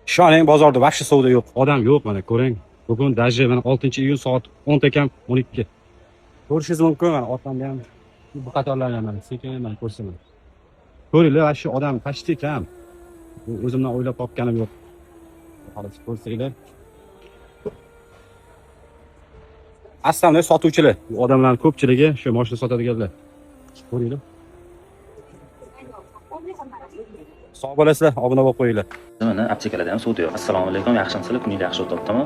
Ishoning, bozorda вообще savdo yo'q, odam yo'q, mana ko'ring. Bugun даже mana 6-iyun soat 10 ta kam 12. Ko'rishingiz mumkin, mana orqamda ham bu qatorlarni ham mana sekin mana ko'rsaman. Ko'ringlar, вообще odam почти kam. Bu o'zimdan o'ylab topganim yo'q. Xolos ko'rsanglar. Aslida sotuvchilar, bu odamlarning ko'pchiligi shu mashina sotadiganlar. Ko'ringlar. Sog' bo'lasizlar, obuna bo'lib qo'yinglar. Mana aptekalarda ham savdo yo'q. Assalomu alaykum, yaxshimisizlar? Kuningiz yaxshi o'tyaptimi?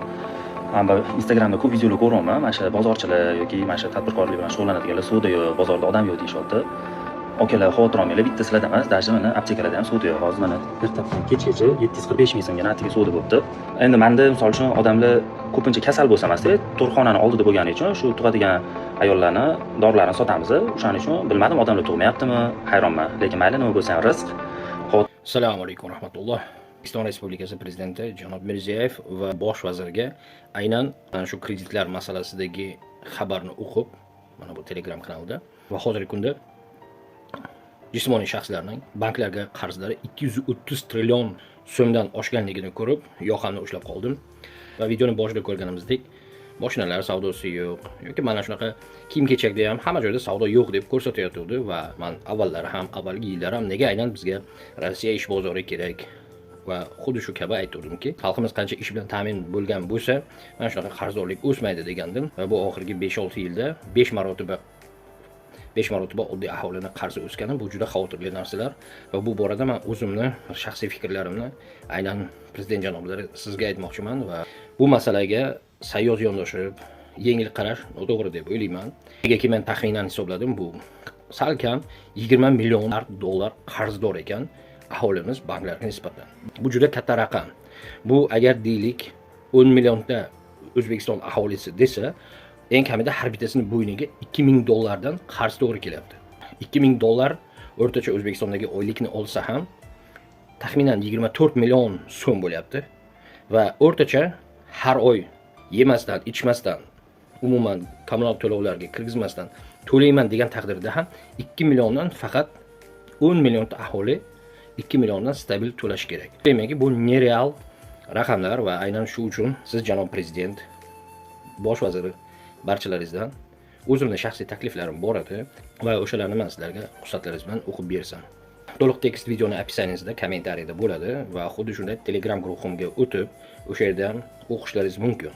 Man Instagramda ko'p videolar ko'ryapman. Mana shu bozorchilar yoki mana shu tadbirkorlik bilan shug'ullanadiganlar savdo yo'q, bozorda odam yo'q deyishyapti. Akalar, xavotir olmanglar, bitta sizlarda emas, даже mana aptekalarda ham savdo yo'q. Hozir mana ertalabdan kechgacha 745 ming so'mga natiga savdo bo'libdi. Endi menda misol uchun odamlar ko'pincha kasal bo'lsa emasda, tug'ruqxonani oldida bo'lgani uchun shu tug'adigan ayollarni dorilarini sotamiz. O'shaning uchun bilmadim, odamlar tug'mayaptimi, hayronman. Lekin mayli, nima bo'lsa ham rizq. Assalomu alaykum rahmatulloh. O'zbekiston Respublikasi Prezidenti janob Mirziyoyev va bosh vazirga aynan mana shu kreditlar masalasidagi xabarni o'qib, mana bu Telegram kanalida va hozirgi kunda jismoniy shaxslarning banklarga qarzlari 230 trillion so'mdan oshganligini ko'rib, yoqamni ushlab qoldim. Va videoni boshida ko'rganimizdek, mashinalar savdosi yo'q yoki mana shunaqa kiyim-kechakda ham hamma joyda savdo yo'q deb ko'rsatayotgandi va man avvallari ham, avvalgi yillar ham nega aynan bizga Rossiya ish bozori kerak va xuddi shu kabi aytuvdimki, xalqimiz qancha ish bilan ta'min bo'lgan bo'lsa, mana shunaqa qarzdorlik o'smaydi degandim va bu oxirgi 5-6 yilda 5 marotaba oddiy aholini qarzi o'sgani, bu juda xavotirli narsalar va bu borada men o'zimni shaxsiy fikrlarimni aynan prezident janoblari sizga aytmoqchiman va bu masalaga sayoz yondoshib, yengil qarash noto'g'ri deb o'ylayman. Negaki men taxminan hisobladim, bu salkam 20 million dollar qarzdor ekan aholimiz banklarga nisbatan. Bu juda katta raqam. Bu agar deylik 10 millionta O'zbekiston aholisi desa, eng kamida har bittasini bo'yniga 2000 dollardan qarz to'g'ri kelyapti. 2000 dollar o'rtacha O'zbekistondagi oylikni olsa ham taxminan 24 million so'm bo'lyapti va o'rtacha har oy yemasdan, ichmasdan, umuman kommunal to'lovlarga kirgizmasdan to'layman degan taqdirda ham 2 milliondan faqat 10 millionta aholi 2 milliondan stabil to'lash kerak. Demakki, bu nereal raqamlar va aynan shu uchun siz janob prezident, bosh vazir barchalaringizdan o'zimni shaxsiy takliflarim bor edi va o'shalarni men sizlarga ruxsatlaringiz bilan o'qib bersam. To'liq tekst videoni описаниесida, kommentariyada bo'ladi va xuddi shunday Telegram guruhimga o'tib, o'sha yerda ham o'qishlaringiz mumkin.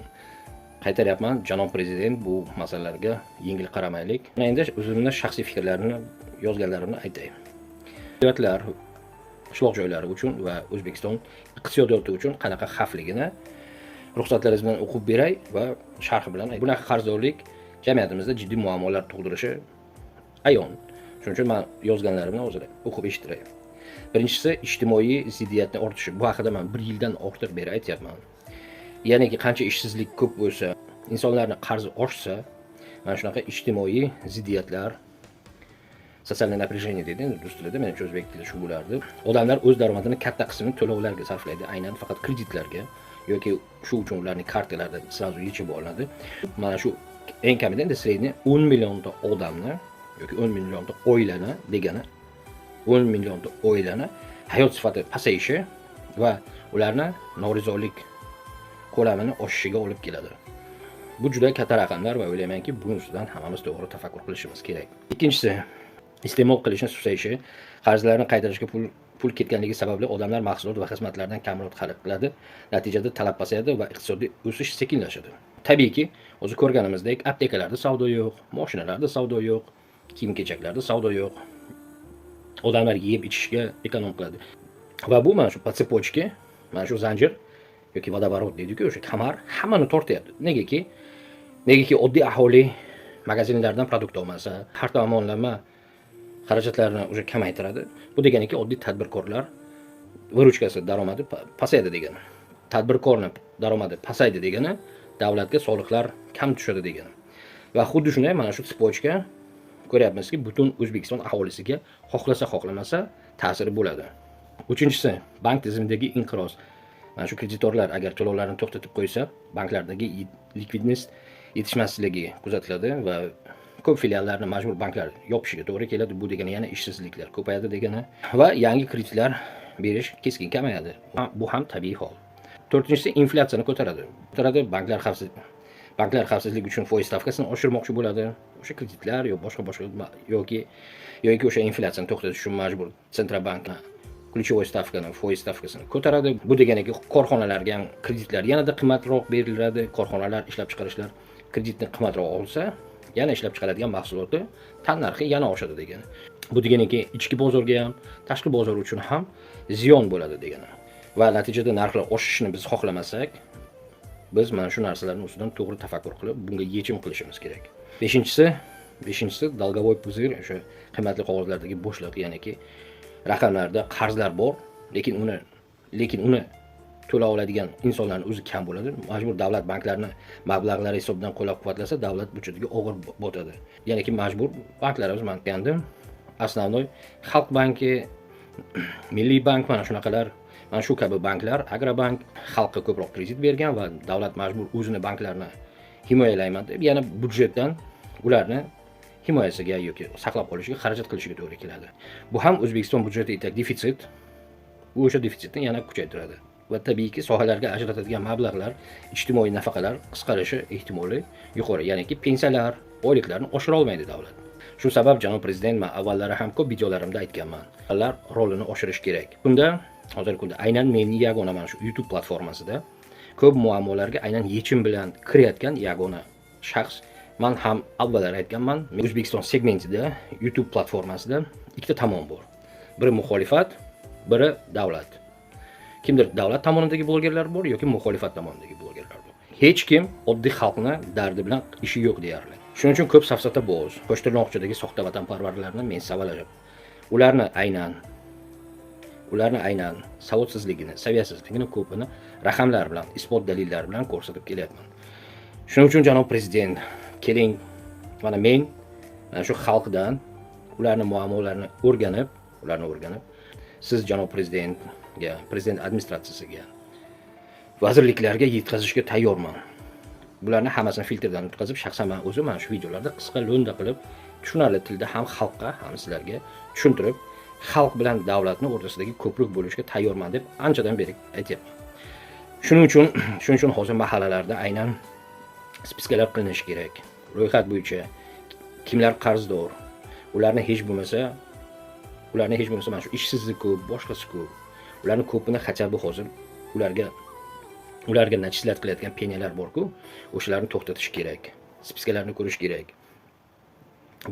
Qaytaryapman, janob prezident, bu masalalarga yengil qaramaylik. Mana endi o'zimni shaxsiy fikrlarimni, yozganlarimni aytay. Viloyatlar, qishloq joylari uchun va O'zbekiston iqtisodiyoti uchun qanaqa xavfligini ruxsatlaringiz bilan o'qib beray va sharhi bilan. Bunaqa qarzdorlik jamiyatimizda jiddiy muammolar tug'dirishi ayon. Shuning uchun men yozganlarimni hozir o'qib eshittiray. Birinchisi, ijtimoiy ziddiyatni ortishi. Bu haqida men 1 yildan ortiq beri aytyapman. Ya'niki qancha ishsizlik ko'p bo'lsa, insonlarning qarzi oshsa, mana shunaqa ijtimoiy ziddiyatlar, социальное напряжение deydi endi rus tilida, menimcha o'zbek tilida shu bo'lardi. Odamlar o'z daromadini katta qismini to'lovlarga sarflaydi, aynan faqat kreditlarga yoki shu uchun ularning kartalarida сразу yechib olinadi. Mana shu eng kamida endi средний 10 millionta odamni yoki 10 millionta oilani degani 10 millionta oilani hayot sifati pasayishi va ularni norizolik ko'lamini oshishiga olib keladi. Bu juda katta raqamlar va o'ylaymanki, buning ustidan hammamiz to'g'ri tafakkur qilishimiz kerak. Ikkinchisi, iste'mol qilishni susayishi, qarzlarni qaytarishga pul ketganligi sababli odamlar mahsulot va xizmatlardan kamroq xarid qiladi. Natijada talab pasayadi va iqtisodiy o'sish sekinlashadi. Tabiiyki, o'zi ko'rganimizdek, aptekalarda savdo yo'q, mashinalarda savdo yo'q, kiyim-kechaklarda savdo yo'q. Odamlar yeb ichishga ekonom qiladi. Va bu mana shu по цепочке, mana shu zanjir yoki водоворот deydi-ku, o'sha kamar hammani tortyapti. Negaki oddiy aholi magazinlardan produkt olmasa, har tomonlama xarajatlarni уже kamaytiradi. Bu deganiki, oddiy tadbirkorlar выручкasi, daromadi pasayadi degani. Tadbirkorning daromadi pasaydi degani, davlatga soliqlar kam tushadi degani. Va xuddi shunday mana shu цепочка ko'ryapmizki, butun O'zbekiston aholisiga xohlasa xohlamasa ta'siri bo'ladi. Uchinchisi, bank tizimidagi inqiroz. Mana shu kreditorlar agar to'lovlarni to'xtatib qo'ysa, banklardagi likvidnost yetishmasligi kuzatiladi va ko'p filiallarni majbur banklar yopishiga to'g'ri keladi. Bu degani yana ishsizliklar ko'payadi degani va yangi kreditlar berish keskin kamayadi. Bu ham tabiiy hol. To'rtinchisi, inflyatsiyani ko'taradi. Banklar xavfsizlik uchun foiz stavkasini oshirmoqchi bo'ladi. O'sha kreditlar yo boshqa boshqa yoki o'sha inflyatsiyani to'xtatish uchun majbur Центробанк ключевой stavkani, foiz stavkasini ko'taradi. Bu deganiki, korxonalarga ham kreditlar yanada qimmatroq beriladi. Korxonalar, ishlab chiqarishlar kreditni qimmatroq olsa, yana ishlab chiqaradigan mahsuloti tannarxi yana oshadi degani. Bu deganiki, ichki bozorga ham, tashqi bozor uchun ham ziyon bo'ladi degani. Va natijada narxlar oshishini biz xohlamasak, biz mana shu narsalarni ustidan to'g'ri tafakkur qilib, bunga yechim qilishimiz kerak. Beshinchisi долговой пузырь, o'sha qimmatli qog'ozlardagi bo'shliq, ya'niki raqamlarda qarzlar bor, lekin uni to'la oladigan insonlarning o'zi kam bo'ladi. Majbur davlat banklarni mablag'lari hisobidan qo'llab-quvvatlasa, davlat byudjetiga og'ir botadi. Ya'niki majbur banklarimiz, man aytgandim, основной Xalq banki, Milliy bank, mana shunaqalar, mana shu kabi banklar, Agrobank xalqqa ko'proq kredit bergan va davlat majbur o'zini banklarini himoyalayman deb yana byudjetdan ularni himoyasiga yoki saqlab qolishiga xarajat qilishiga to'g'ri keladi. Bu ham O'zbekiston byudjeti и так defitsit, u o'sha defitsitni yana kuchaytiradi. Va tabiiyki, sohalarga ajratadigan mablag'lar, ijtimoiy nafaqalar qisqarishi ehtimoli yuqori, ya'niki pensiyalar, oyliklarni oshira olmaydi davlat. Shu sabab, janob prezident, man avvallari ham ko'p videolarimda aytganman, ular rolini oshirish kerak. Bunda hozirgi kunda aynan meni yagona mana shu YouTube platformasida ko'p muammolarga aynan yechim bilan kirayotgan yagona shaxs. Man ham avvallari aytganman, O'zbekiston segmentida YouTube platformasida ikkita tomon bor: biri muxolifat, biri davlat. Kimdir davlat tomonidagi blogerlar bor yoki muxolifat tomonidagi blogerlar bor. Hech kim oddiy xalqni dardi bilan ishi yo'q deyarli. Shuning uchun ko'p safsataboz, qo'shtirnoqchadagi soxta vatanparvarlarni men savalab, ularni aynan savodsizligini, saviyasizligini ko'pini raqamlar bilan, isbot dalillar bilan ko'rsatib kelyapman. Shuning uchun, janob prezident, keling, mana men mana shu xalqdan ularni muammolarini o'rganib, siz, janob prezidentga, prezident administratsiyasiga, vazirliklarga yetkazishga tayyorman. Bularni hammasini filtrdan o'tkazib, shaxsan man o'zim mana shu videolarda qisqa, lo'nda qilib, tushunarli tilda ham xalqqa, ham sizlarga tushuntirib, xalq bilan davlatni o'rtasidagi ko'prik bo'lishga tayyorman deb anchadan beri aytyapman. Shuning uchun hozir mahallalarda aynan списка lar qilinishi kerak. Ro'yxat bo'yicha kimlar qarzdor, ularni hech bo'lmasa mana shu ishsizlik ko'p, boshqasi ko'p. Ularni ko'pini хотя бы hozir ularga начислять qilayotgan penyalar bor-ku, o'shalarni to'xtatish kerak. Списка larni ko'rish kerak.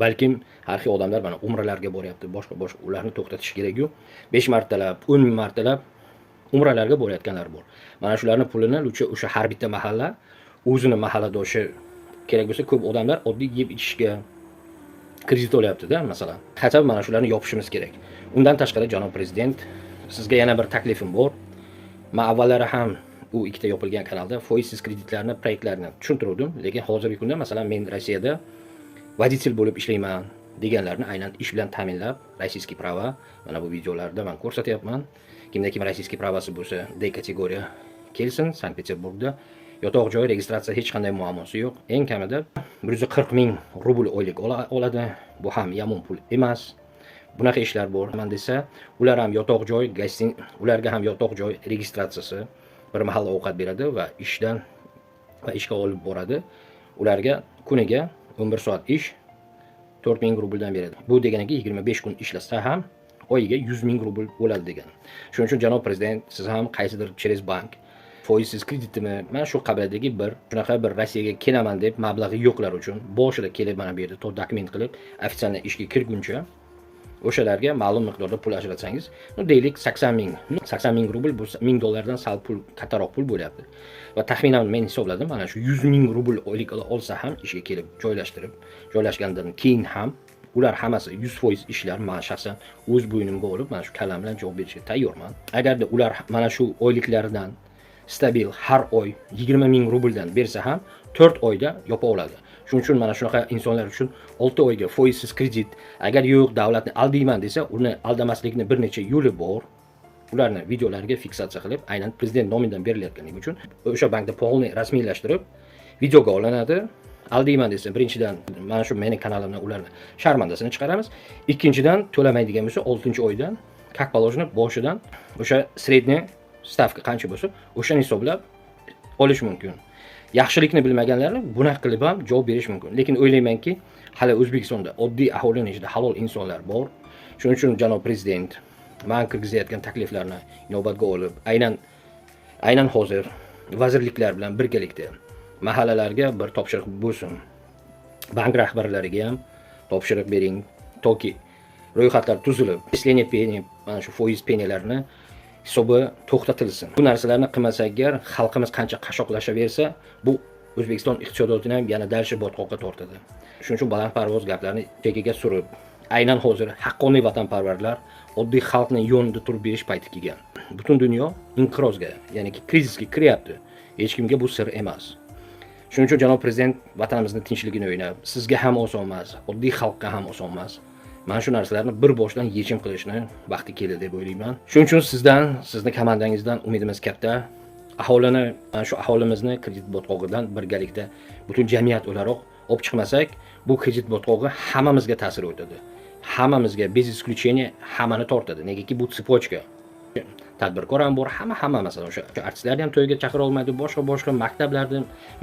Balkim har xil odamlar mana umralarga boryapti, boshqa boshqa, ularni to'xtatish kerak-ku. 5 martalab, 10 martalab umralarga borayotganlar bor. Mana shularni pulini лучше o'sha har bitta mahalla o'zini mahalladoshi kerak bo'lsa, ko'p odamlar oddiy yeb ichishga kredit olyapti-da, masalan. Хотя бы mana shularni yopishimiz kerak. Undan tashqari, janob prezident, sizga yana bir taklifim bor. Men avvallari ham u ikkita yopilgan kanalda foizsiz kreditlarni, proyektlarni tushuntiruvdim, lekin hozirgi kunda, masalan, men Rossiyada водитель bo'lib ishlayman deganlarni aynan ish bilan ta'minlab, российский права, mana bu videolarda man ko'rsatyapman. Kimda kim российский права si bo'lsa, D kategoriya, kelsin, Sankt-Peterburgda yotoq joy, registratsiya, hech qanday muammosi yo'q. Eng kamida 140 ming rubl oylik oladi. Bu ham yomon pul emas. Bunaqa ishlar bor. Man desa, ular ham yotoq joy, ularga ham yotoq joy, registratsiyasi, bir mahal ovqat beradi va ishga olib boradi. Ularga kuniga 11 soat ish, 4 ming rubldan beradi. Bu deganiki, 25 kun ishlasa ham oyiga 100 ming rubl bo'ladi degani. Shuning uchun, janob prezident, siz ham qaysidir через bank foizsiz kreditimi, mana shu qabildagi bir shunaqa bir Rossiyaga kelaman deb mablag'i yo'qlar uchun boshida kelib, mana bu yerda to dokument qilib, официально ishga kirguncha o'shalarga ma'lum miqdorda pul ajratsangiz, ну, deylik, 80 ming, 80 ming rubl, bu 1000 dollardan sal pul kattaroq pul bo'lyapti. Va taxminan men hisobladim, mana shu 100 ming rubl oylik olsa ham, ishga kelib joylashtirib, joylashgandan keyin ham ular hammasi 100% ishlar, man shaxsan o'z bo'ynimga olib, mana shu kallam bilan javob berishga tayyorman. Agarda ular mana shu oyliklaridan stabil har oy 20 ming rubldan bersa ham, 4 oyda yopa oladi. Shuning uchun mana shunaqa insonlar uchun 6 oyga foizsiz kredit, agar yo'q, davlatni aldayman desa, uni aldamaslikni bir necha yo'li bor. Ularni videolarga fiksatsiya qilib, aynan prezident nomidan berilayotganligi uchun o'sha bankda полный rasmiylashtirib, videoga olinadi. Aldayman desa, birinchidan, mana shu meni kanalimdan ularni sharmandasini chiqaramiz. Ikkinchidan, to'lamaydigan bo'lsa, 6-oydan, как положено, boshidan o'sha средний Stavka qancha bo'lsa, o'shani hisoblab olish mumkin. Yaxshilikni bilmaganlarni bunaqa qilib ham javob berish mumkin. Lekin o'ylaymanki, hali O'zbekistonda oddiy aholining ichida halol insonlar bor. Shuning uchun janob prezident men kirgizayotgan takliflarni inobatga olib, aynan hozir vazirliklar bilan birgalikda mahallalarga bir topshiriq bo'lsin. Bank rahbarlariga ham topshiriq bering, toki ro'yxatlar tuzilib, отчисление пени, mana shu foiz penyalarni hisobi to'xtatilsin. Bu narsalarni qilmasak agar xalqimiz qancha qashoqlashaversa, bu O'zbekiston iqtisodiyotini ham yana дальше botqoqqa tortadi. Shuning uchun balandparvoz gaplarni chekkaga surib, aynan hozir haqqoniy vatanparvarlar oddiy xalqni yonida turib berish payti kelgan. Butun dunyo inqirozga, ya'ni krizisga kiryapti. Hech kimga bu sir emas. Shuning uchun janob prezident vatanimizni tinchligini o'ylab, sizga ham oson emas, oddiy xalqqa ham oson emas. Mana shu narsalarni bir boshdan yechim qilishni vaqti keldi deb o'ylayman. Shuning uchun sizdan, sizni komandangizdan umidimiz katta. Aholini, mana shu aholimizni kredit botqog'idan birgalikda butun jamiyat o'laroq olib chiqmasak, bu kredit botqog'i hammamizga ta'sir o'tadi. Hammamizga без исключения hammani tortadi. Negaki bu цепочка. Tadbirkor ham bor, hamma masalan o'sha artistlarni ham to'yga chaqira olmaydi, boshqa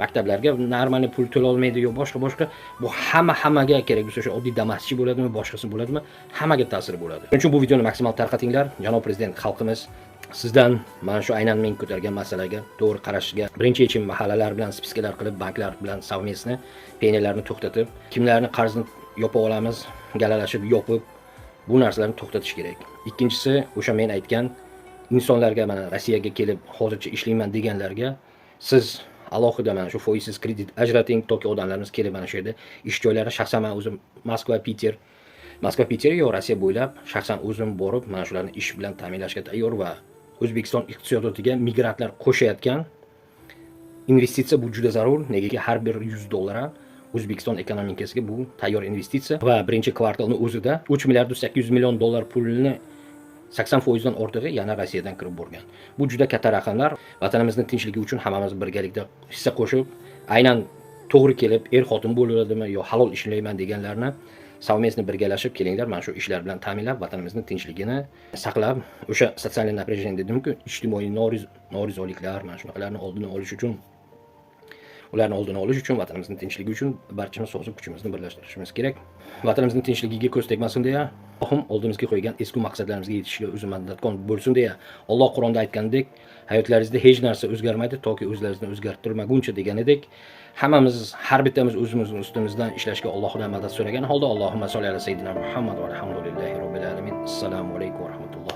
maktablarga нормальный pul to'la olmaydi yo boshqa. Bu hammaga kerak bo'lsa, o'sha oddiy damaschi bo'ladimi, boshqasi bo'ladimi, hammaga ta'siri bo'ladi. Shuning uchun bu videoni maksimal tarqatinglar. Janob prezident, xalqimiz sizdan mana shu aynan men ko'targan masalaga to'g'ri qarashga, birinchi yechim mahallalar bilan списка lar qilib, banklar bilan совместно penyalarni to'xtatib, kimlarni qarzini yopa olamiz, galalashib yopib, bu narsalarni to'xtatish kerak. Ikkinchisi, o'sha men aytgan insonlarga, mana Rossiyaga kelib hozircha ishlayman deganlarga siz alohida mana shu foizsiz kredit ajrating, toki odamlarimiz kelib mana shu yerda ish joylari, shaxsan men o'zim Moskva, Piter yo Rossiya bo'ylab shaxsan o'zim borib mana shularni ish bilan ta'minlashga tayyor va O'zbekiston iqtisodiyotiga migrantlar qo'shayotgan investitsiya bu juda zarur. Negaki har bir $100 ham O'zbekiston ekonomikasiga bu tayyor investitsiya va birinchi kvartalni o'zida 3 milliard 800 million dollar pulni 80% dan ortig'i yana Rossiyadan kirib borgan. Bu juda katta raqamlar. Vatanimizning tinchligi uchun hammamiz birgalikda hissa qo'shib, aynan to'g'ri kelib er-xotin bo'ladimi yo halol ishlayman deganlarni совместно birgalashib kelinglar, mana shu ishlar bilan ta'minlab, vatanimizning tinchligini saqlab, o'sha социальный напряжение dedim-ku, ijtimoiy norizoliklar, mana shunaqalarni oldini olish uchun, ularni oldini olish uchun, vatanimizning tinchligi uchun barchamiz so'zib kuchimizni birlashtirishimiz kerak. Vatanimizning tinchligiga ko'z tegmasin deya, Allohim oldimizga qo'ygan ezgu maqsadlarimizga yetishga o'zi madadkor bo'lsin deya, Alloh Qur'onda aytgandek, hayotlaringizda hech narsa o'zgarmaydi toki o'zlaringizni o'zgartirmaguncha deganidek, hammamiz, har bittamiz o'zimizning ustimizdan ishlashga Allohdan madad so'ragan holda, Allohumma solli ala sayyidina Muhammad va alhamdulillahi robbil alamin. Assalomu alaykum va rahmatulloh.